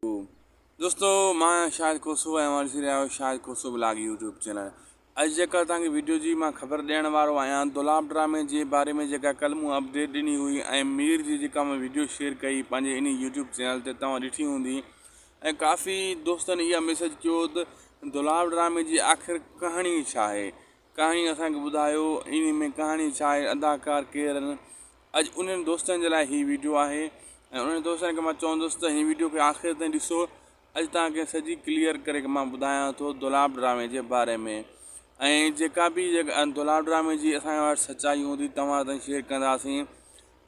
دوستو مان آهيان شاهد کوسو ۽ اوهان ڏسي رهيا آهيو Shahid Khoso blog YouTube channel. اڄ جيڪا توهان کي ويڊيو جي مان خبر ڏيڻ وارو آهيان دولاب ڊرامي جي باري ۾ جيڪا ڪل مون اپڊيٽ ڏني هئي ۽ مير جي جيڪا مان ويڊيو شيئر ڪئي پنهنجي انهي يوٽيوب چينل تي توهان ڏٺي هوندي ۽ ڪافي دوستن اها ميسج ڪيو ته دولاب ڊرامي جي آخر ڪهاڻي ڇا آهي، ڪهاڻي اسان کي ٻڌايو انهي ۾ ڪهاڻي ڇا آهي، اداڪار ڪير آهن. اڄ انهن دوستن جي لاء هي ويڊيو آهي ۽ انهن دوستن کي مان چوندس ته هي ويڊيو کي آخر تائين ڏسو. اڄ توهان کي سڄي ڪليئر ڪري مان ٻڌايان ٿو دولاب ڊرامي جي باري ۾ ۽ جيڪا به دولاب ڊرامي جي اسان وٽ سچائي هوندي توهان تائين شيئر ڪنداسين.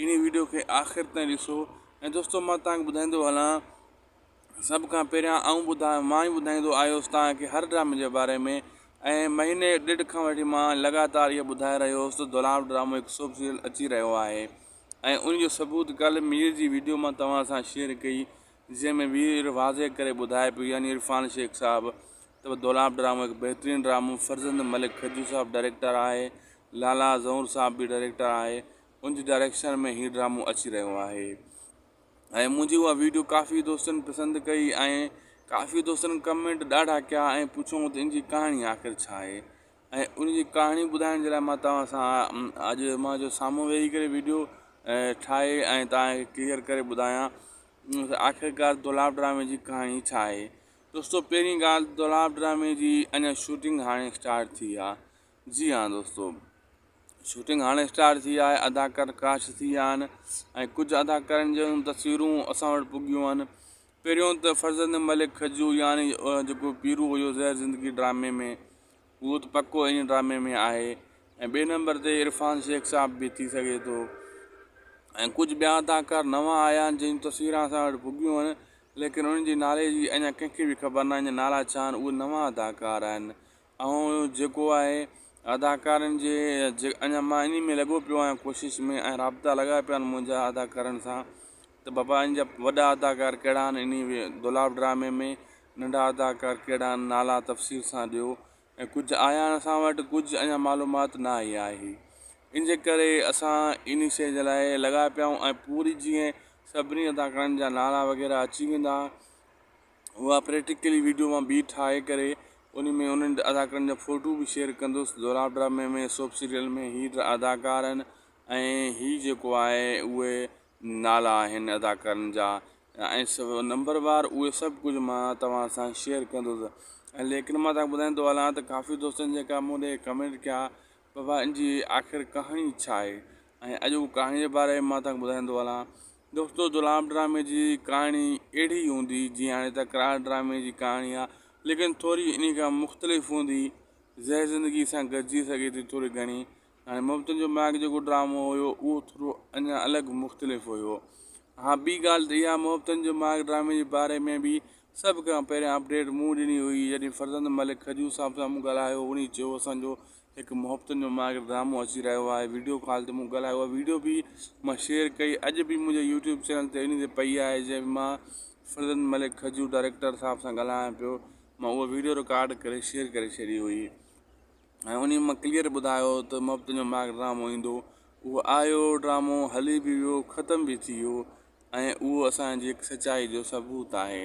انهي ويڊيو کي آخر تائين ڏسو ۽ دوستو مان توهان کي ٻڌائيندو هلان سڀ کان پهريان آئون ٻڌايو مان ئي ٻڌائيندو آيو هوس توهان کي هر ڊرامي جي باري ۾ ۽ مهيني ڏيڍ کان وٺي مان لڳاتار اهو ٻڌائي رهيو هوس ته دولاب ڊرامو هڪ سوپ سيريل اچي رهيو آهي ۽ ان جو ثبوت ڪلهه مير جي ويڊيو مان توهان سان شيئر ڪئي جنهن ۾ مير واضح ڪري ٻڌائي پيو يعني عرفان شيخ صاحب ته دولاب ڊرامو هڪ بهترين ڊرامو فرزند ملڪ کجو صاحب ڊائريڪٽر آهي لالا ظهور صاحب به ڊائريڪٽر آهي ان جي ڊائريڪشن ۾ هي ڊرامو اچي رهيو آهي. ۽ منهنجي اها ويڊيو ڪافي دوستن پسند ڪئي ۽ ڪافي دوستن ڪمينٽ ڏاڍا ڪيا ۽ پڇيو ته ان جي ڪهاڻي آخر ڇا آهي ۽ ان جي ڪهاڻي ٻڌائڻ جي لاء مان توهان سان اڄ مان جو سامهون ويهي ڪري ويڊيو ٺاهي ۽ توهان کي ڪليئر ڪري ٻڌايان ته آخرڪار دولاب ڊرامي جي ڪهاڻي ڇا آهي. دوستو پهرين ڳالهه دولاب ڊرامي جي اڃا شوٽنگ هاڻي اسٽارٽ ٿي آهي. جي ها دوستو شوٽنگ هاڻي اسٽارٽ ٿي آهي، اداڪار ڪاسٽ ٿي ويا آهن ۽ ڪجهه اداڪارن جون تصويرون اسان وٽ پڳيون آهن. پهريون ته فرزند ملڪ کجو يعني جيڪو پيرو هيو زهر زندگي ڊرامي ۾ اهو ته پڪو ان ڊرامي ۾ آهي ۽ ٻئي نمبر تي عرفان شيخ صاحب به ٿي سگهي ٿو ۽ ڪجهه ٻيا اداڪار نوان آيا آهن جن جون تصويران اسان وٽ پڳيون آهن ليڪن انهن جي نالي جي اڃا ڪنهن کي به خبر ناهي نالا ڇا آهن اهي نوان اداڪار آهن. ۽ جيڪو آهي اداڪارن جي اڃا مان انهي ۾ لڳو پيو آهيان ڪوشش ۾ ۽ رابطا لڳا پيا آهن منهنجا اداڪارن سان ته بابا ان جا وڏا اداڪار ڪهڙا آهن انهي دولاب ڊرامي ۾ ننڍا اداڪار ڪهڙا آهن نالا تفصيل سان ڏيو ۽ ڪجهه آيا آهن اسان وٽ ڪجهه اڃا معلومات نه آئي آهي ان جي ڪري اسان انهي شي جي لاء لڳا پيا آهيون ۽ پوري جيئن سڀني اداڪارن جا نالا وغيره اچي ويندا اها پريڪٽيڪلي ويڊيو مان ٻي ٺاهي ڪري ان ۾ انهن اداڪارن جا فوٽو به شيئر ڪندس دولاب ڊرامي ۾ سوپ سيريل ۾ هي اداڪار آهن ۽ هي جيڪو آهي اهي نالا آهن اداڪارن جا ۽ سڀ نمبر وار اهي سڀ ڪجهه مان توهان سان شيئر ڪندس ۽ ليڪن مان توهان کي ٻڌائيندو هلان ته ڪافي دوستن جيڪا مون ڏي ڪمينٽ ڪيا بابا ان جي آخر ڪهاڻي ڇا آهي ۽ اڄ اها ڪهاڻي جي باري ۾ مان توهان کي ٻڌائيندو هلان. دوستو دولاب ڊرامي جي ڪهاڻي اهڙي هوندي جيئن هاڻي تڪرار ڊرامي جي ڪهاڻي آهي ليڪن ٿوري انهي کان مختلف هوندي زهر زندگي سان گڏجي سگهي ٿي ٿوري گهڻي هاڻي محبتن جو ماڳ جيڪو ڊرامو هيو اهو ٿورو اڃا الڳ مختلف هيو ها ٻي ڳالهه ته اها محبتن جو ماڳ ڊرامي جي باري ۾ به سڀ کان پهريان اپڊيٽ مون ڏني هئي جڏهن فرزند ملڪ کجو صاحب سان مون ڳالهايو انهي چيو اسان جو هڪ محبتن جو ماڳ ڊرامو اچي رهيو آهي ويڊيو ڪال تي مون ڳالهايو اها ويڊيو به مان شيئر ڪئي اڄ به منهنجي يوٽيوب چينل تي انهي تي پئي آهي جنهن ۾ مان فرزند ملڪ کجو ڊائريڪٽر صاحب سان ڳالهايان پيو مان اها ويڊيو رڪارڊ ڪري شيئر ڪري ڇڏي هئي ۽ انهي مان ڪليئر ٻڌايو ته محبتن جو ماڳ ڊرامو ايندو اهو آيو ڊرامو هلي به ويو ختم به ٿي ويو ۽ اهو اسان جي هڪ سچائي جو ثبوت آهي.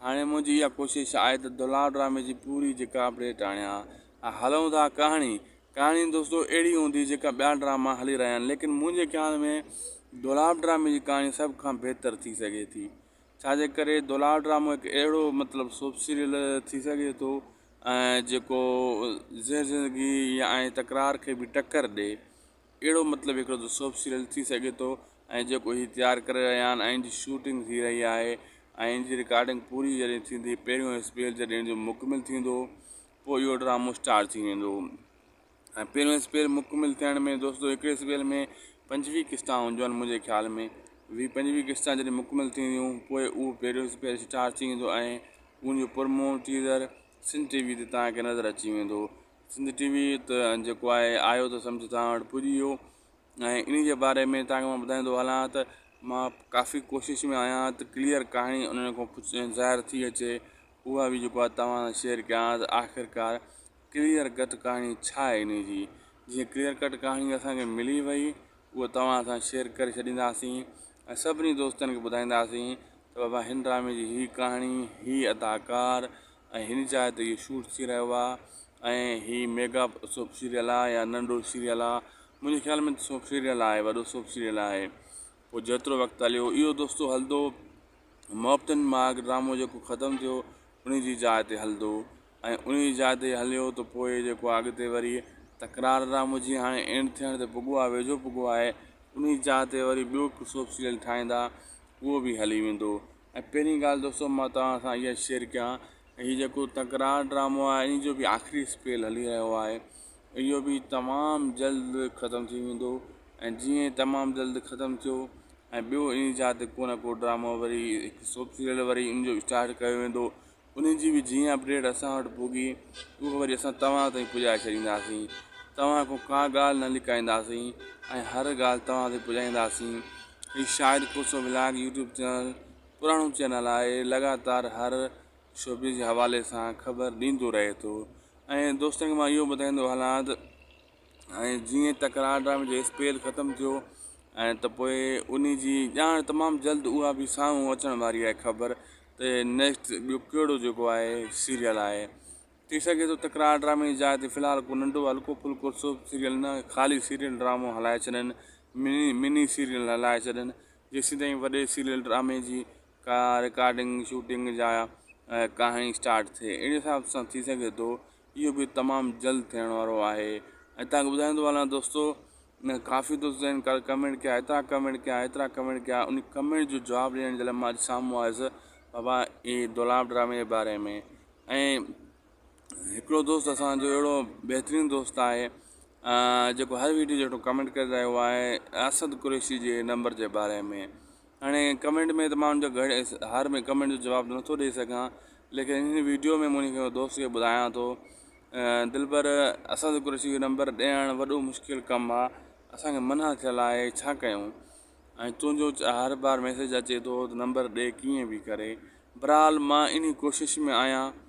هاڻي منهنجي اها ڪوشش آهي ته دولاب ڊرامي جي پوري جيڪا اپڊيٽ آڻيان. ۽ هلون ٿا ڪهاڻي. ڪهاڻي دوستو اهڙي هوندي جيڪا ٻيا ڊراما هلي رهيا آهن ليڪن منهنجي خيال ۾ دولاب ڊرامي جي ڪهاڻي سڀ کان بهتر ٿي سگهي ٿي. ڇا جي ڪري دولاب ڊرامو هڪ اهڙو مطلب سوپ سيريل ٿي سگهي ٿو ۽ جيڪو زهر زندگي يا ۽ تڪرار کي به ٽڪر ڏي. اهڙو مطلب هڪڙو ته سوپ سيريل ٿي سگهي ٿو ۽ جيڪو هي تيار ڪري رهيا آهن ۽ ان جي شوٽنگ ٿي رهي آهي ۽ ان جي رڪارڊنگ پوري جڏهن ٿيندي پهريون اسپيل جڏهن ان جو مڪمل ٿيندو پوء اهو ڊرامو اسٽارٽ ٿي ويندو ۽ پهريون اسپيل مڪمل ٿيڻ ۾ دوستو هڪڙي اسپيل ۾ 25 قسطا هونديون آهن منهنجي خيال ۾ 20 25 قسطا جڏهن مڪمل ٿينديون پوء اهو پهريون اسپيل اسٽارٽ ٿي ويندو ۽ ان جو پرومو ٽيزر سنڌ ٽي وي تي توهان کي نظر اچي ويندو. سنڌ ٽي وي ته جيڪو آهي آيو ته سمجهه توهان وٽ پڄي ويو ۽ انهي جي باري ۾ توهان کي مان ٻڌائيندو هلان ته مان ڪافي ڪوشش ۾ آهيان ته ڪليئر ڪهاڻي انهن کان پڇ ظاهر ٿي اچي اها به جيڪو آهي توهان سان شيئر ڪيان ته آخرڪار ڪليئر ڪٽ ڪهاڻي ڇا آهي انهي جي جيئن ڪليئر ڪٽ ڪهاڻي اسان کي ملي وئي اهو توهان سان شيئر ڪري ڇڏينداسين ۽ سڀني دوستن کي ٻڌائينداسين. ته بابا هن ڊرامي جي هي ڪهاڻي، هي اداڪار ۽ هن جاء تي اهو شوٽ ٿي رهيو آهي ۽ هي ميگا سوپ سيريل آهي يا ننڍو سيريل آهي. منهنجي خيال ۾ ته سوپ سيريل آهي، وڏو سوپ سيريل آهي. پوء جيترو وقت هليو اهو دوستو هلندو. محبتن ماڳ ڊرامو جيڪو ختم ٿيو ان جي جاء تي هلندو ۽ ان جي جاء تي هليو ته پوء جيڪو اڳتي وري تڪرار ڊرامو جيئن هاڻي اينڊ ٿيڻ تي پڳو آهي ويجهو پڳو آهي ان جي جاء تي وري ٻيو هڪ سوپ سيريل ٺاهيندا اهو به هلي ويندو ۽ پهرين ڳالهه دوستو مان توهان سان اها شيئر ڪيان هي جيڪو تڪرار ڊرامو آهي ان جو به آخري اسپيل هلي رهيو آهي اهو به تمام جلد ختم ٿي ويندو ۽ جيئن تمام جلد ختم ٿيو ۽ ٻيو ان جاء تي ڪو نه ڪو ڊرامو وري هڪ سوپ سيريل وري ان جو اسٽارٽ ڪيو ويندو ان جي به جيئن اپڊيٽ اسان وٽ پڳي اهو وري اسان توهان تائين پڄائي ڇڏينداسين توهان کان ڪا ڳالهه نه لڪائينداسين ۽ هر ڳالهه توهان تائين پڄائينداسين هي Shahid Khoso vlog YouTube channel پراڻو چينل آهي لڳاتار هر شعبي جي حوالي سان خبر ڏيندو رهي ٿو ۽ دوستن کي مان اهو ٻڌائيندو هلان ته ۽ جيئن تڪرار ڊرامي جو اسپيل ختم ٿيو ۽ ته پوء ان جي ڄاڻ تمام جلد اها به سامهون اچڻ واري آهي خبر ته نيڪسٽ ٻيو ڪهڙو جيڪو آهي سيريل آهي ٿي سگهي ٿو تڪرار ڊرامي جي جاء تي في الحال ڪو ننڍو هلڪو ڦلڪو سوپ سيريل نه خالي سيريل ڊرامو هلائي ڇڏن مني مني سيريل هلائي ڇڏن جيسين تائين وڏي سيريل ڊرامي جي ڪا رڪارڊنگ شوٽنگ جا ڪهاڻي اسٽارٽ ٿئي اهڙي حساب سان ٿي سگهي ٿو اهو به تمام جلد ٿيڻ وارو آهي ۽ تهان کي ٻڌائيندو هلان دوستو ڪافي دوست آهن ڪل ڪمينٽ ڪيا ايترا ڪمينٽ ڪيا ايترا ڪمينٽ ڪيا ان ڪمينٽ جو جواب ڏيڻ جي لاء مان اڄ سامهون آيس بابا اي دولاب ڊرامي جي باري ۾ ۽ هڪڙو دوست اسانجو اهڙو بهترين دوست آهي جيڪو هر ويڊيو جي هيٺون ڪمينٽ ڪري رهيو آهي اسد قريشي جي نمبر جي باري ۾ هاڻي ڪمينٽ ۾ ته مان ان جو گهڙي هر ۾ ڪمينٽ جو جواب نٿو ڏئي سگهان ليڪن هن ويڊيو ۾ مون کي دوست کي ٻڌايان ٿو دلبر اسد قريشي جو نمبر ڏيڻ وڏو مشڪل ڪم آ اسان کي منع ٿيل آهي ڇا ڪيون ۽ تنهنجو هر بار ميسيج اچي ٿو ته نمبر ڏي ڪيئن به ڪري بھرحال مان انهي ڪوشش ۾ آهيان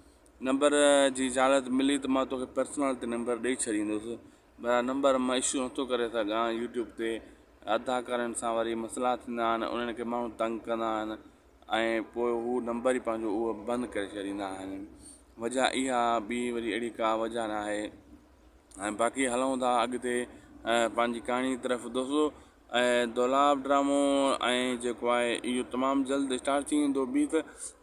نمبر جي اجازت ملي ته مان توکي پرسنل تي نمبر ڏئي ڇڏيندس بھرحال نمبر مان اشو نٿو ڪري سگهان يوٽيوب تي اداڪارن سان وري مسئلا ٿيندا آهن انهن کي ماڻهو تنگ ڪندا آهن ۽ پوء هو نمبر ئي پنهنجو اهو بند ڪري ڇڏيندا آهن وجه اها ٻي وري اهڙي ڪا وجه نه آهي ۽ باقي هلون ٿا اڳتي پنهنجي ڪهاڻي طرف دوستو ۽ دولاب ڊرامو ۽ جيڪو آهي اهو تمام جلد اسٽارٽ ٿي ويندو ٻي ته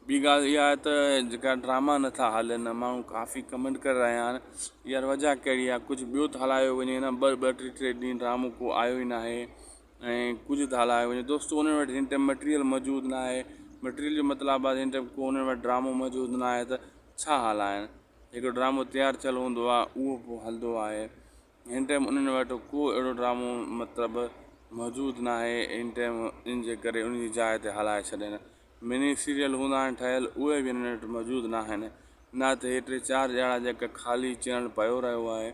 ٻي ڳالهه اها آهي ته جيڪا ڊراما نٿا هلن ماڻهو ڪافي ڪمينٽ ڪري رهيا آهن يار وجه ڪهڙي آهي ڪجهه ٻيو ته هلايو وڃي نه ٻه ٻه ٽي ٽي ڏينهن ڊرامو ڪو آيو ئي ناهي ۽ ڪجهه ته هلايو وڃي دوستو انهن وٽ هن ٽائيم مٽيريل موجود نه آهي مٽيريل جو مطلب آهي هن ٽائيم ڪو انهن وٽ ڊرامو موجود نه آهي ته ڇا هلائن هڪ ڊرامو تيار ٿيل هوندو آهي اهو پوء هلندو آهي هن ٽائيم انهن وٽ ڪو اهڙو ڊرامو مطلب موجود ناهي هن ٽائيم ان جي ڪري ان جي جاء تي هلائي ڇڏين مني سيريل هوندا آهن ٺهيل اهي به انهن وٽ موجود ناهن نه ته هي ٽي چار ڄاڻا جيڪا خالي چينل پيو رهيو آهي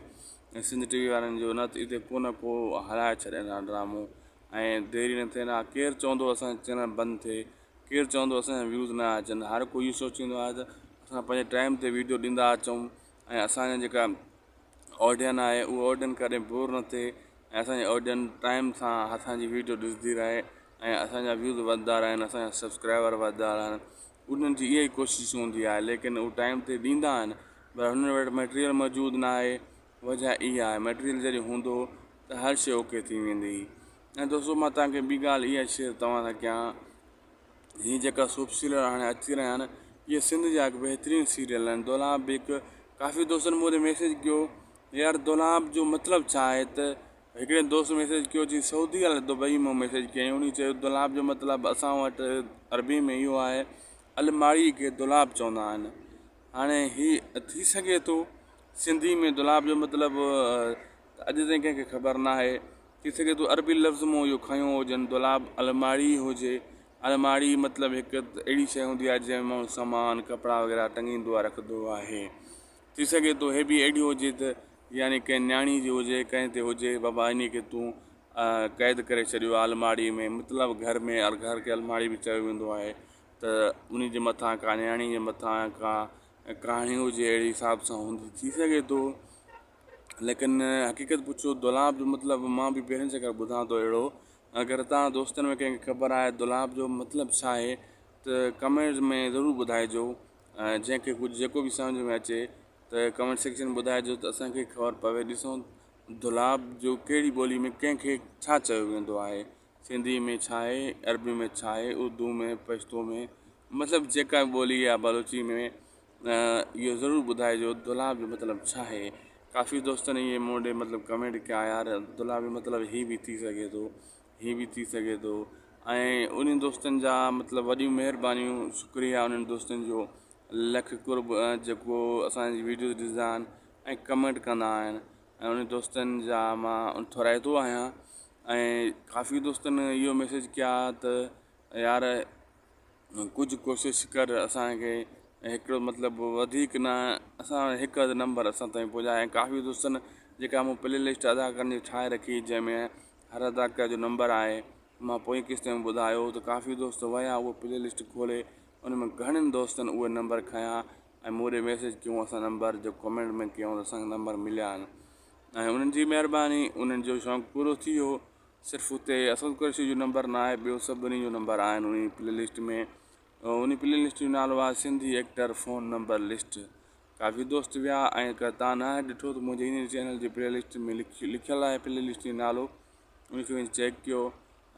۽ سنڌ ٽي وي وارن جو نه ته اتي ڪو نه ڪو هلائي ڇڏين ها ڊرامو ۽ ديري نه ٿئي ها ڪير چوندو اسان جو چينل بند ٿئي ڪير چوندو اسان جا ويوز نه اچن هر ڪوئي اهو سوچيندو آهي ته اسان پنهنجي ٽائيم تي ويڊيو ڏيندا اچون ۽ اسان جا جيڪا آڊين آهي اهو آڊين ڪڏهن بور نه ٿئي ۽ اسان جي آڊين ٽائيم سان اسان جي ويڊيو ڏسندي رهي ۽ اسان جا ويوز وڌندا رهن اسان جا سبسڪرائبر وڌندا رهن انهن جي اها ئي ڪوشش هوندي آهي ليڪن هو ٽائيم تي ڏيندا آهن پر هنن وٽ مٽيريل موجود نه آهي وجه اها آهي مٽيريل جڏهن هوندو ته هر شي اوڪي ٿي ويندي ۽ دوستو مان توهان کي ٻي ڳالهه اها شيئر توهان سان ڪيان هي جيڪا سوپ سيريل هاڻي اچي رهيا آهن اهي سنڌ جا هڪ بهترين سيريل آهن دولاب به هڪ ڪافي دوستن مون ڏي ميسيج ڪيو يار دولاب جو مطلب ڇا آهي ته هڪڙي دوست ميسيج ڪيو چي سعودي الائي دبئي مان ميسيج ڪيائين انهي چيو دولاب جو مطلب اسان وٽ عربي ۾ اهو آهي الماڙي کي دولاب چوندا آهن هاڻي هي ٿي سگهي ٿو سنڌي ۾ دولاب جو مطلب اڄ تائين ڪنهن کي خبر ناهي ٿي سگهي ٿو عربي لفظ مون اهو کنيو هجن دولاب الماڙي هجي الماڙي مطلب هڪ اهڙي شيء هوندي آهي جنهن ۾ ماڻهو سامان ڪپڙا وغيره ٽنگيندو آهي رکندو آهي ٿي سگهي ٿو هي به اهڙي هجي ته يعني ڪنهن نياڻي جي هجي ڪنهن تي هجي بابا انهي کي تون قيد ڪري ڇڏيو آهي الماڙي ۾ مطلب گهر ۾ گهر کي الماڙي به چيو ويندو آهي ته انهي جي مٿان ڪا نياڻي جي مٿان ڪا ڪهاڻي هجي اهڙي حساب سان هوندي ٿي سگهي ٿو ليڪن حقيقت پڇو دولاب جو مطلب مان به پهرين چڪر ٻڌان ٿو اهڙو اگر توهان دوستن ۾ ڪنهن کي خبر آهي دولاب جو مطلب ڇا آهي ته ڪمينٽس ۾ ضرور ٻڌائجو ۽ جنهن کي ڪجهه جيڪو به سمجهه ۾ اچي ته ڪمينٽ سيڪشن ۾ ٻڌائجو ته اسان کي خبر پوي ڏسون دولاب جو ڪهڙي ٻولي ۾ ڪنهن کي ڇا چيو ويندو آهي سنڌي ۾ ڇا آهي عربي ۾ ڇا آهي اردو ۾ پشتو ۾ مطلب جيڪا به ٻولي آهي بلوچي ۾ اهو ضرور ٻڌائجو دولاب جو مطلب ڇا آهي ڪافي دوستن اهي مون ڏي مطلب ڪمينٽ ڪيا يار دولاب جو مطلب هي به ٿي سگهي ٿو هي به ٿي سگهي ٿو ۽ انهن دوستن جا مطلب وڏيون مهربانيون شڪريه انهن دوستن جو لک قرب جيڪو اسان جي ويڊيوز ڏسندا آهن ۽ ڪمينٽ ڪندا آهن ۽ انهن دوستن جا مان ٿورائتو آهيان ۽ ڪافي دوستن اهو ميسيج ڪيا ته يار ڪجهه ڪوشش ڪر اسان کي هڪڙو مطلب وڌيڪ نه اسان هڪ اڌ نمبر اسان تائين پڄائي ۽ ڪافي دوستن جيڪا مون پلي لسٽ اداڪارن جي ٺاهي رکي جنهن ۾ هر اداڪار جو نمبر آهي مان پوئين قسط ۾ ٻڌايو ته ڪافي دوست ويا اهو پلي لسٽ کولي ان ۾ گهڻن دوستن اهي نمبر کنيا ۽ مون ڏي ميسيج ڪيون اسان نمبر جو ڪمينٽ ۾ ڪيون ته اسان کي نمبر مليا آهن ۽ انهن جي مهرباني انهن جو شوق پورو ٿي ويو صرف اتي اسد قريشي جو نمبر نه آهي ٻيو سڀني جو نمبر آهن انهي پلي لسٽ ۾ انهي پلي لسٽ جو نالو آهي Sindhi actor phone number list ڪافي دوست ويا ۽ اگر تان نه آهي ڏٺو ته منهنجي انهي چينل جي پلي لسٽ ۾ لکيل آهي پلي لسٽ جو نالو ان کي وڃي چيڪ ڪيو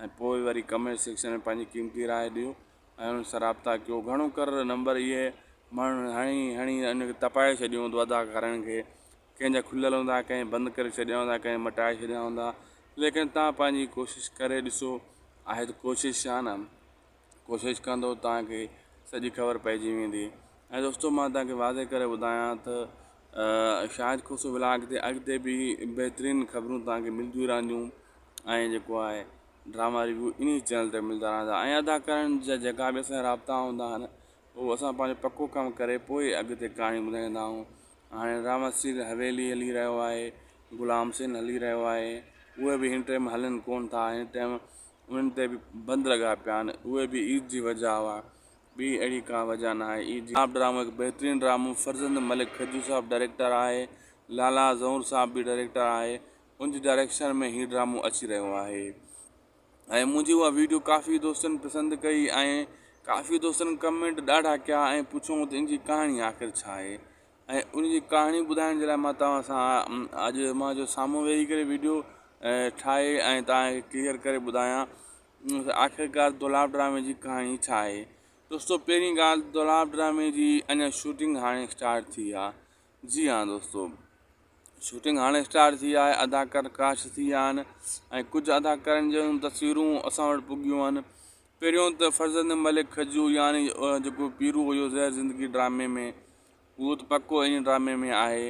۽ پوء وري ڪمينٽ سيڪشن ۾ پنهنجي قيمتي راء ڏيو ۽ انهن سان رابطا ڪيو گهڻو ڪر نمبر اهي ماڻهن هڻي هڻي ان کي تپائي ڇڏيو هوندو اداڪارن کي ڪنهن جا کليل هوندا ڪنهن بند ڪري ڇڏيا هوندا ڪنهن مٽائي ڇڏيا هوندا ليڪن توهان پنهنجي ڪوشش ڪري ڏسو آهي ته ڪوشش آهي نه ڪوشش ڪندو توهان کي سڄي خبر پئجي ويندي ۽ دوستو مان توهان کي واضح ڪري ٻڌايان ته شاهد کوسو ولاگ تي اڳتي به بهترين خبرون توهان کي ملنديون رهنديون ۽ جيڪو آهي ڊراما ريويو انهي چينل تي ملندا رهندا ۽ اداڪارن جا جيڪا به اسان جا رابطا هوندا آهن اهو اسان پنهنجو پڪو ڪم ڪري پوء اڳتي ڪهاڻي ٻڌائيندا آهيون هاڻي ڊراما سيريل حويلي هلي رهيو آهي غلام حسين هلي رهيو آهي اهي به هن ٽائيم هلن ڪون ٿا هن ٽائيم انهن تي به بند لڳا پيا آهن اهي به عيد جي وجه هئا ٻي اهڙي ڪا وجه نه آهي عيد جي ڊرامو هڪ بهترين ڊرامو فرزند ملڪ کجو صاحب ڊائريڪٽر آهي لالا ظهور صاحب به ڊائريڪٽر آهي ان جي ڊائريڪشن ۾ هي ڊرامو اچي رهيو آهي ۽ منهنجي اها ويڊيو ڪافي دوستن پسند ڪئي ۽ ڪافي دوستن ڪمينٽ ڏاڍا ڪيا ۽ پڇيو ته ان جي ڪهاڻي آخر ڇا آهي ۽ ان جي ڪهاڻي ٻڌائڻ جي لاء مان توهان سان اڄ مان جو سامهون ويهي ڪري ويڊيو ٺاهي ۽ توهان کي ڪليئر ڪري ٻڌايان آخرڪار دولاب ڊرامي جي ڪهاڻي ڇا آهي دوستو پهرين ڳالهه دولاب ڊرامي جي اڃا شوٽنگ هاڻي اسٽارٽ ٿي آهي جي ها دوستو شوٽنگ هاڻي اسٽارٽ ٿي آهي اداڪار ڪاسٽ ٿي ويا آهن ۽ ڪجهه اداڪارن جون تصويرون اسان وٽ پڳيون آهن پهريون ته فرزند ملڪ کجو يعني جيڪو پيرو هيو زهر زندگي ڊرامي ۾ اهو ته پڪو ان ڊرامي ۾ آهي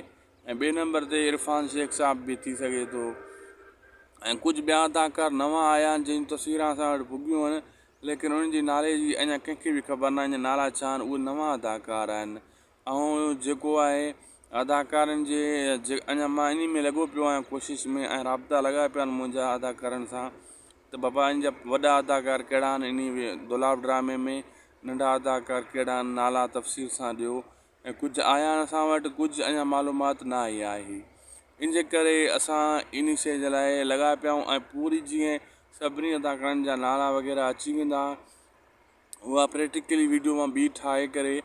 ۽ ٻئي نمبر تي عرفان شيخ صاحب به ٿي سگهي ٿو ۽ ڪجهه ٻيا اداڪار نوان آيا آهن جن جون تصويران اسان وٽ پڳيون آهن ليڪن انهن جي نالي جي اڃا ڪنهن کي به خبر ناهي نالا ڇا آهن اهي نوان اداڪار آهن ۽ جيڪو آهي اداڪارن جي اڃا مان انهي ۾ لڳو پيو آهيان ڪوشش ۾ ۽ رابطا لڳا پيا آهن منهنجا اداڪارن سان ته بابا ان جا وڏا اداڪار ڪهڙا آهن انهي دولاب ڊرامي ۾ ننڍا اداڪار ڪهڙا آهن نالا تفصيل سان ڏيو ۽ ڪجهه آيا آهن اسان وٽ ڪجهه اڃا معلومات نه آئي آهي ان جي ڪري اسان انهي شي جي لاء لڳا پيا آهيون ۽ پوري جيئن سڀني اداڪارن جا نالا وغيره اچي ويندا اها پريڪٽيڪلي ويڊيو مان ٻي ٺاهي ڪري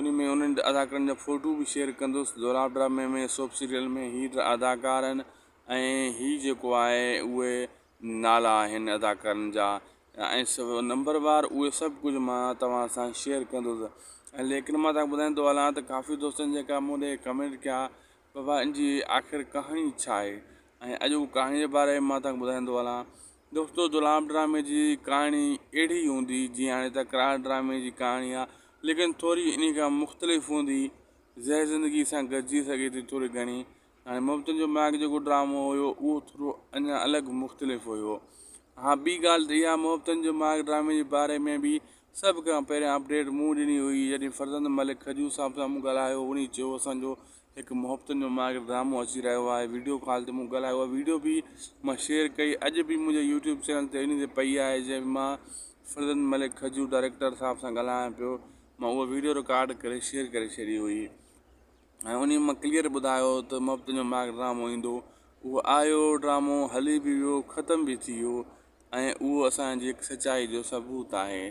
ان ۾ انهن اداڪارن جا فوٽو به شيئر ڪندس دولاب ڊرامي ۾ سوپ سيريل ۾ هي اداڪار آهن ۽ هي جيڪو آهي اهي نالا آهن اداڪارن جا ۽ نمبر وار اهي سڀ ڪجهه مان توهان سان شيئر ڪندس ۽ ليڪن مان توهان کي ٻڌائيندو هلان ته ڪافي دوستن جيڪا مون ڏي ڪمينٽ ڪيا بابا ان جي آخر ڪهاڻي ڇا آهي ۽ اڄ اها ڪهاڻي جي باري ۾ مان توهان کي ٻڌائيندو هلان دوستو دولاب ڊرامي جي ڪهاڻي اهڙي هوندي جيئن هاڻي تڪرار ڊرامي جي ڪهاڻي آهي ليڪن ٿوري انهي کان مختلف هوندي زهر زندگي سان گڏجي سگهي ٿي ٿوري گهڻي هاڻي محبتن جو ماڳ جيڪو ڊرامو هيو اهو ٿورو اڃا الڳ مختلف هيو ها ٻي ڳالهه ته اها محبتن جو ماڳ ڊرامي جي باري ۾ به سڀ کان پهريان اپڊيٽ مون ڏني هئي جڏهن فرزند ملڪ کجو صاحب سان مون ڳالهايو انهي چيو اسان جو هڪ محبتن جو ماڳ ڊرامو اچي رهيو آهي ويڊيو ڪال تي مون ڳالهايو اها ويڊيو به مان شيئر ڪئي اڄ به منهنجي يوٽيوب چينل تي انهي تي پئي آهي جنهن ۾ مان فرزند ملڪ کجو ڊائريڪٽر صاحب سان ڳالهايان پيو مان اها ويڊيو رڪارڊ ڪري شيئر ڪري ڇڏي هئي ۽ انهي مان ڪليئر ٻڌايو ته محبتن جو ماڳ ڊرامو ايندو اهو آيو ڊرامو هلي به ويو ختم به ٿي ويو ۽ اهو اسان جي هڪ سچائي جو ثبوت آهي.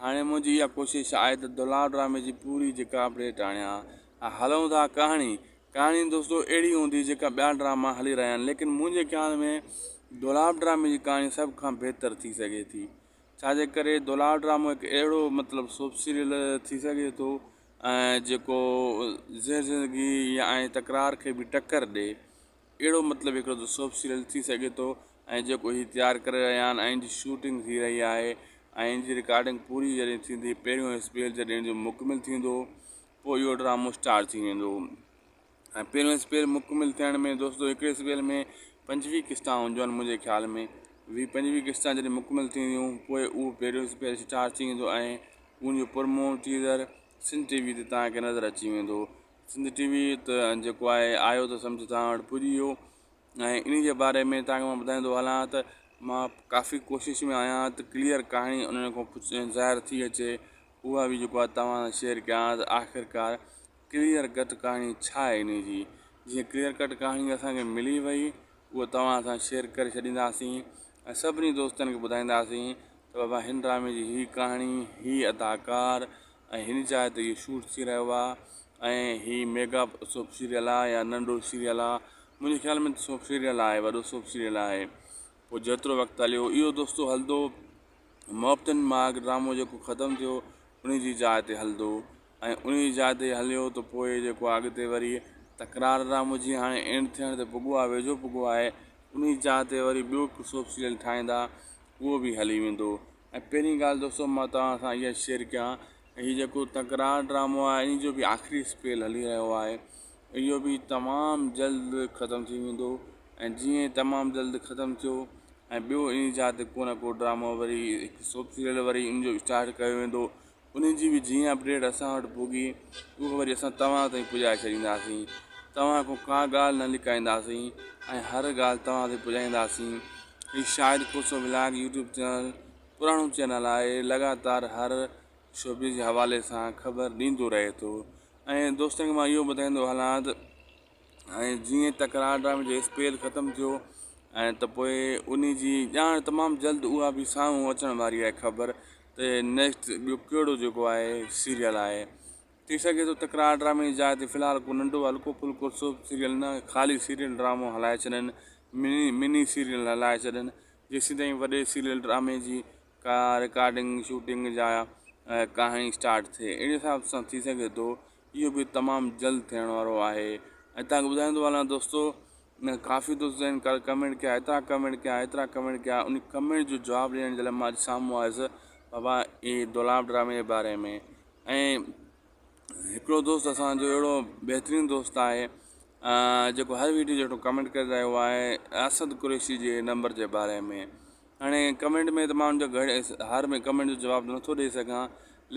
هاڻي منهنجي اها ڪوشش آهي ته دولاب ڊرامي جي پوري جيڪا اپڊيٽ آڻيان. هلون ٿا ڪهاڻي. ڪهاڻي دوستو اهڙي هوندي جيڪا ٻيا ڊراما هلي رهيا آهن ليڪن منهنجي خيال ۾ دولاب ڊرامي جي ڪهاڻي سڀ کان بهتر ٿي سگهي ٿي. ڇا جي ڪري دولاب ڊرامو هڪ اهڙو مطلب سوپ سيريل ٿي سگهي ٿو ۽ جيڪو زهر زندگي يا ۽ تڪرار کي به ٽڪر ڏي. اهڙو مطلب هڪڙو سوپ سيريل ٿي سگهي ٿو ۽ جيڪو هي تيار ڪري رهيا آهن ۽ ان جي شوٽنگ ٿي رهي آهي ۽ ان جي رڪارڊنگ پوري جڏهن ٿيندي پهريون اسپيل جڏهن ان جو مڪمل ٿيندو پوء اهو ڊرامو اسٽارٽ ٿي ويندو ۽ پهريون اسپيل مڪمل ٿيڻ ۾ دوستو هڪڙي اسپيل ۾ 25 قسطا هونديون آهن منهنجي خيال ۾ 20 25 قسطا جڏهن مڪمل ٿينديون پوء اهو پهريون اسپيل اسٽارٽ ٿي ويندو ۽ ان جو پرومو ٽيزر سنڌ ٽي وي تي توهان کي نظر اچي ويندو. سنڌ ٽي وي ته جيڪو آهي آيو ته سمجهه توهان وٽ پڄي ويو ۽ انهي جي باري ۾ توهان کي مان ٻڌائيندو هلان ته مان ڪافي ڪوشش ۾ آهيان ته ڪليئر ڪهاڻي انهن کان ظاهر ٿي اچي اها به جيڪو آهي توهان سان شيئر ڪيان ته آخرڪار ڪليئر ڪٽ ڪهاڻي ڇا آهي انهي جي جيئن ڪليئر ڪٽ ڪهاڻي اسان کي ملي وئي اهو توهان سان شيئر ڪري ڇڏينداسين ۽ سڀني دوستن کي ٻڌائينداسين ته بابا هن ڊرامي جي هي ڪهاڻي هي اداڪار ۽ هن جاء تي اهو شوٽ ٿي رهيو آهي ۽ هي ميگا سوپ سيريل آهي يا ننڍو سيريل آهي منهنجي خيال ۾ سوپ سيريل آهي وڏو سوپ سيريل آهي پوء جيترو وقت هليو اهو دوستو هلندو محبتن ماڳ ڊرامو جيڪو ختم ٿيو ان جي جاء تي هلندو ۽ انهيء جاء تي هليو ته پوء جيڪو اڳتي وري تڪرار ڊرامو جيئن هاڻي اينڊ ٿيڻ تي پڳو آهي ويجهو پڳو آهي انهيء جاء تي وري ٻيو هڪ سوپ سيريل ٺاهيندا اهو به هلي ويندو ۽ پهرين ڳالهه دوستو مان توهان سان اها شيئر ڪيان هي جيڪو تڪرار ڊرامو آهي ان جو به آخري اسپيل هلي رهيو آهي اهو به تمام جلد ختم ٿي ويندو ۽ جيئن تمام جلد ختم ٿيو ۽ ٻيو انهيء جاء تي ڪو نه ڪو ڊرامو وري هڪ سوپ سيريل وري ان جو اسٽارٽ ڪيو ويندو انهن جي به جيئن اپڊيٽ اسان وٽ پڳي اهو وري اسان توهان تائين پڄائي ڇڏينداسين. توهان کان ڪا ڳالهه نه لڪائينداسين ۽ هر ڳالهه توهان تائين پڄائينداسين. هي Shahid Khoso vlog YouTube channel پراڻو چينل آهي لڳاتار هر شعبي جي حوالي سان خبر ڏيندو رهي ٿو ۽ دوستن کي مان اهو ٻڌائيندو هلان ته ۽ جيئن تڪرار ڊرامي جو اسپيل ختم ٿيو ۽ ته پوء انهي جي ڄاڻ تمام جلد اها به سامهون اچڻ واري آهي خبر ته نيڪسٽ ٻيو ڪهڙو جيڪو آهي سيريل آهي ٿي سگهي ٿو تڪرار ڊرامي جي جاء تي في الحال ڪو ننڍو هلڪو ڦلڪو سوپ سيريل نه خالي سيريل ڊرامو هلائي ڇڏن مني مني سيريل هلائي ڇڏن جيسين تائين وڏي سيريل ڊرامي جي ڪا رڪارڊنگ شوٽنگ جا ڪهاڻي اسٽارٽ ٿئي اهڙي حساب سان ٿي سگهي ٿو اهو به تمام جلد ٿيڻ وارو آهي ۽ توهان کي ٻڌائيندو هلان دوستو ڪافي دوست آهن ڪل ڪمينٽ ڪيا ايترا ڪمينٽ ڪيا ايترا ڪمينٽ ڪيا ان ڪمينٽ جو جواب ڏيڻ جي لاء مان اڄ سامهون آيس بابا اي دولاب ڊرامي جي باري ۾ ۽ هڪڙو دوست اسانجو اهڙو بهترين دوست آهي جيڪو هر ويڊيو جي هيٺون ڪمينٽ ڪري رهيو آهي اسد قريشي جي نمبر جي باري ۾ هاڻي ڪمينٽ ۾ ته مان ان جو گهڙي هر ۾ ڪمينٽ جو جواب نٿو ڏئي سگهان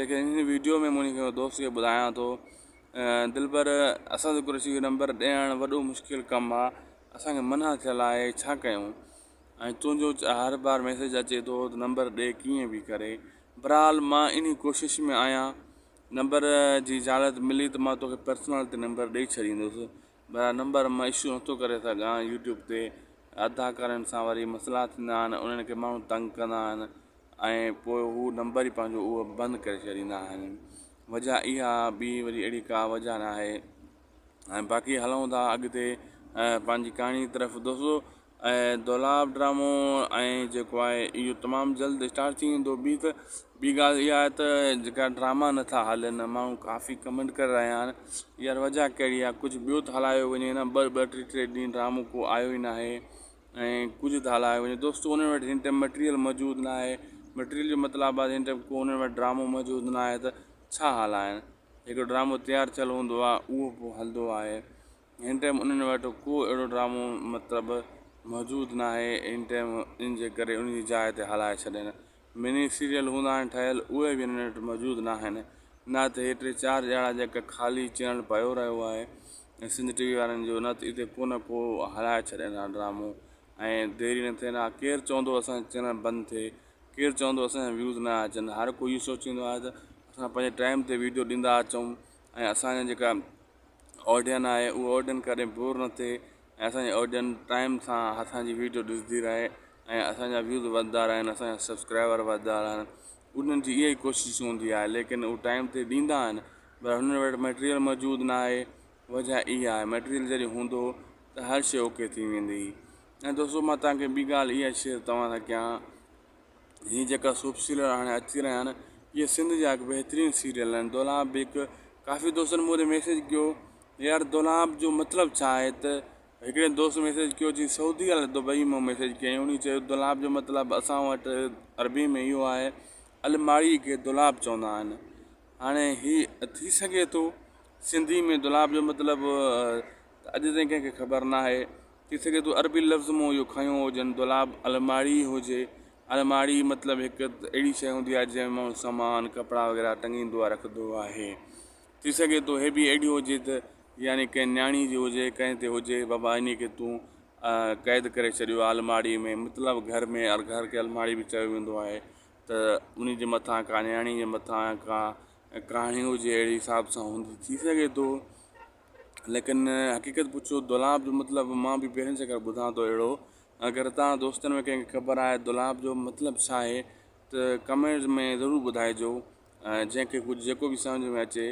ليڪن هن ويڊيو ۾ مون کي دوست کي ٻڌايان ٿو دلبر اسد قريشي جو نمبر ڏيڻ وڏو مشڪل ڪم آ اسان کي منع ٿيل آهي ڇا ڪيون ۽ تنهنجو هر بار ميسيج اچي ٿو ته نمبر ڏي ڪيئن به ڪري بهرحال مان انهي ڪوشش ۾ آهيان نمبر جي اجازت ملي ته مان توکي پرسنل تي نمبر ڏئي ڇڏيندس بهرحال نمبر مان اشو نٿو ڪري سگهان يوٽيوب تي اداڪارن سان وري مسئلا ٿيندا آهن انهن کي ماڻهو تنگ ڪندا آهن ۽ پوء هو نمبر ئي پنهنجو اهو بند ڪري ڇڏيندا آهن وجه اها ٻي وري اهڙي ڪا وجه نه آهي ۽ باقي هلون ٿا اڳتي پنهنجي ڪهاڻي طرف دوستو ۽ دولاب ڊرامو ۽ جيڪو آهي اهو تمام جلد اسٽارٽ ٿي ويندو ٻي ته ٻي ڳالهه اها آهي ته جيڪا ڊراما نٿا هلن ماڻهو ڪافي ڪمينٽ ڪري رهيا آهن يار وجه ڪهڙي آهي ڪجهه ٻيو ته هلايو وڃي نه ٻه ٻه ٽي ٽي ڏينهن ڊرامو ڪو آيو ئي ناهي ۽ ڪجهه ته هلايو وڃي دوستو انهن وٽ هن ٽائيم مٽيريل موجود ناهي مٽيريل جو مطلب آهي هن ٽائيم ڪو انهن وٽ ڊرامو موجود ناهي ته ڇا هلائن هڪ ڊرامو تيار ٿيل هوندو آهي اهو پوء هلندو آهي هن ٽائيم انهن وٽ ڪو اهڙو ڊرامو مطلب موجود ناهي هن ٽائيم ان جي ڪري ان جي جاء تي هلائي ڇڏين مني سيريل هوندا آهن ٺهيل اهي به انهن وٽ موجود ناهن نه ته هي ٽي چار ڄڻا جيڪا خالي چينل پيو رهيو آهي ۽ سنڌ ٽي وي وارن جو نه ته اتي ڪو نه ڪو هلائي ڇڏين ها ڊرامو ۽ ديري نه ٿين ها ڪير چوندو اسان جو چينل بند ٿئي ڪير چوندو اسان جا ويوز نه اچن هر ڪوئي اهو سوچيندو آهي ته اسان پنهنجي ٽائيم تي ويڊيو ڏيندا اچون ۽ اسان جا جيڪا آڊين آهي اهو آڊين ڪڏهن بور نه ٿئي ۽ اسان جي آڊين ٽائيم سان اسان جي ويڊيو ڏسندي رهي ۽ اسان جا ويوز وڌندا رهن اسان جا سبسڪرائبر وڌندا رهن انهن جي اها ئي ڪوشش هوندي آهي ليڪن هو ٽائيم تي ڏيندا آهن پر هنن وٽ مٽيريل موجود نه آهي وجه اها آهي مٽيريل جڏهن هوندو ته هر شي اوڪي ٿي ويندي ۽ دوستو مان توهان کي ٻي ڳالهه اها شيئر توهان سان ڪيان هي جيڪا سوپ سيريل هاڻي اچي رهيا آهن اهي سنڌ جا هڪ بهترين سيريل آهن دولاب به هڪ ڪافي دوستن مون ڏي ميسيج ڪيو يار دولاب جو مطلب ڇا آهي ته هڪڙي دوست ميسيج ڪيو چي سعودي الائي دبئي مان ميسيج ڪيائين انهي چيو دولاب جو مطلب اسان وٽ عربي ۾ اهو آهي الماڙي کي دولاب چوندا آهن هاڻي هي ٿي سگهي ٿو سنڌي ۾ دولاب جو مطلب اڄ تائين ڪنهن کي خبر نه آهي ٿي سگهي ٿو عربي لفظ مون اهو کنيو هجن دولاب الماڙي هجي الماڙي مطلب هڪ اهڙي شيء هوندي آهي جنهن ۾ ماڻهو سامان ڪپڙا وغيره ٽنگيندو آهي رکندو آهي ٿي سگهي ٿو هي به اهڙي هجي ته يعني ڪنهن نياڻي جي هجي ڪنهن تي هجي بابا انهي کي تون قيد ڪري ڇڏيو آهي الماڙي ۾ مطلب گهر ۾ گهر کي الماڙي به چيو ويندو آهي ته انهي جي مٿان ڪا نياڻي جي مٿان ڪا ڪهاڻي هجي اهڙي حساب سان هوندي ٿي سگهي ٿو ليڪن حقيقت پڇو دولاب جو مطلب مان به پهرين چڪر ٻڌان ٿو اهڙو اگر توهان دوستن ۾ ڪنهن کي خبر آهي دولاب جو مطلب ڇا آهي ته ڪمينٽ ۾ ضرور ٻڌائجو ۽ جنهن کي ڪجهه جيڪو به سمجهه ۾ اچي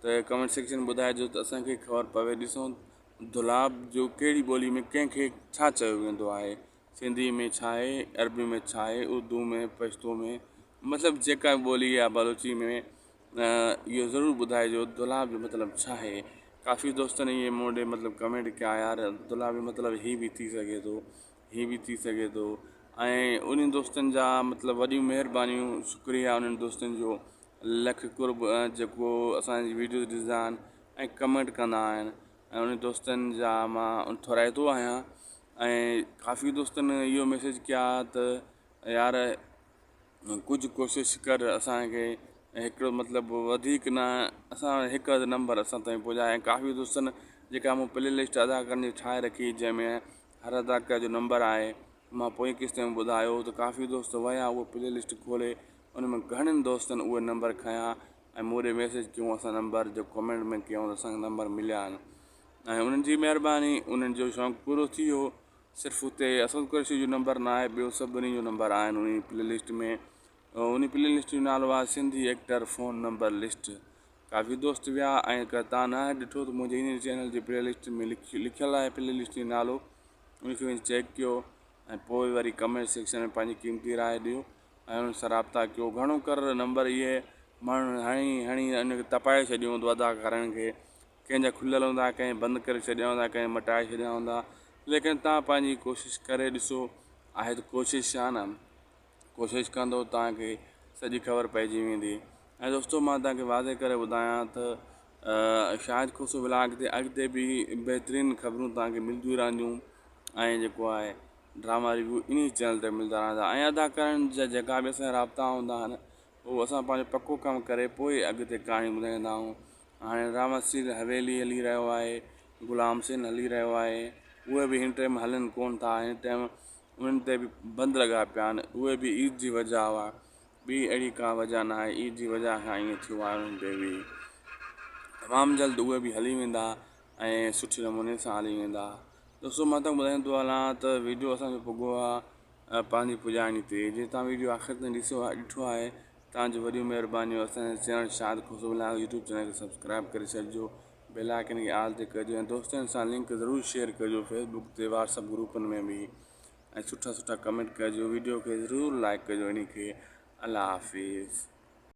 ته ڪمينٽ سيڪشن ۾ ٻڌائجو ته اسان کي خبر پوي ڏسون دولاب جو ڪهڙي ٻولي ۾ ڪنهن کي ڇا چيو ويندو آهي سنڌي ۾ ڇا آهي عربي ۾ ڇا آهي اردو ۾ پشتو ۾ مطلب جيڪا به ٻولي آهي بلوچي ۾ اهو ضرور ٻڌائجو دولاب جو مطلب ڇا آهي ڪافي دوستن اهي مون ڏي مطلب ڪمينٽ ڪيا يار دولاب جو مطلب هي به ٿي سگهي ٿو هي به ٿي سگهي ٿو ۽ انهن دوستن جا مطلب وڏيون مهربانيون شڪريا انهن دوستن جو لک قرب جيڪو اسانجي ويڊيوز ڏسندا آهن ۽ ڪمينٽ ڪندا آهن ۽ انهن دوستن جا مان ٿورائتو آهيان ۽ ڪافي دوستن اهو ميسيج ڪيا ته يار ڪجهه ڪوشش ڪر اسانکي هڪڙو مطلب وڌيڪ نه اسان هڪ اڌ نمبر اسان تائين پڄائي ۽ ڪافي دوستن جيڪا مون پلي لسٽ اداڪارن جي ٺاهي رکي جنهن ۾ هر اداڪار جو نمبر آهي مان پوئين قسط ۾ ٻڌايو ته ڪافي دوست ويا اهو پلي لسٽ کولي ان ۾ گهڻن دوستن اهي نمبر کنيا ۽ مون ڏي ميسيج ڪيون اسان نمبر جو ڪمينٽ ۾ ڪيون ته اسانکي نمبر مليا آهن ۽ انهن جي مهرباني انهن جو شوق پورو ٿي ويو صرف اتي اسد قريشي جو نمبر نه آهي ٻيو سڀني جو نمبر آهن انهي پلي لسٽ ۾ انهي پلي لسٽ جو نالو آهي Sindhi actor phone number list ڪافي دوست ويا ۽ اگر تان نه آهي ڏٺو ته منهنجي انهي چينل جي پلي لسٽ ۾ لکيل آهي پلي لسٽ جو نالو ان کي وڃي چيڪ ڪيو ۽ پوء وري ڪمينٽ سيڪشن ۾ پنهنجي قيمتي راء ڏيو ۽ انهن سان رابطا ڪيو گهڻو ڪر نمبر اهي ماڻهن هڻي هڻي ان کي تپائي ڇڏيو هوندو اداڪارن کي ڪنهن جا کليل هوندا ڪنهن بند ڪري ڇڏيا هوندا ڪنهن مٽائي ڇڏيا هوندا ليڪن توهان پنهنجي ڪوشش ڪري ڏسو آهي ته ڪوشش آهي نه ڪوشش ڪندو توهان کي سڄي خبر پئجي ويندي ۽ دوستو مان توهان کي واضح ڪري ٻڌايان ته شاهد کوسو ولاگ تي اڳتي به بهترين خبرون توهان کي ملنديون رهنديون ۽ جيڪو آهي ڊراما ريويو انهي چينل تي ملندا رهندا ۽ اداڪارن جا جيڪا به اسان جا رابطا هوندا آهن اهو اسان پنهنجو پڪو ڪم ڪري پوء اڳتي ڪهاڻي ٻڌائيندا آهيون هاڻي ڊراما سيريل حويلي هلي رهيو آهي غلام حسين هلي رهيو آهي اهي به هن ٽائيم هلن ڪون ٿا هن ٽائيم انهن تي به بند لڳا پيا آهن اهي به عيد جي وجه هئا ٻي اهڙي ڪا وجه نه آهي عيد جي وجه کان ائين ٿيو آهي انهن تي به تمام جلد اهي به هلي ويندا ۽ سٺي نموني سان هلي ويندا دوستو مان تان ٻڌائيندو هلان ته ويڊيو اسانجو پڳو آهي پنهنجي پڄاڻي تي جي تان ويڊيو آخر تائين ڏسو ڏٺو آهي توهان جون وڏيون مهربانيون اسان جي channel Shahid Khoso vlog YouTube channel کي سبسڪرائب ڪري ڇڏجو بيل آئيڪن کي آل تي ڪجو ۽ دوستن سان لنڪ ضرور شيئر ڪجو فيسبوڪ تي واٽس اپ گروپن ۾ به ۽ سٺا سٺا ڪمينٽ ڪجو ويڊيو کي ضرور لائڪ ڪجو انهي کي الله حافظ.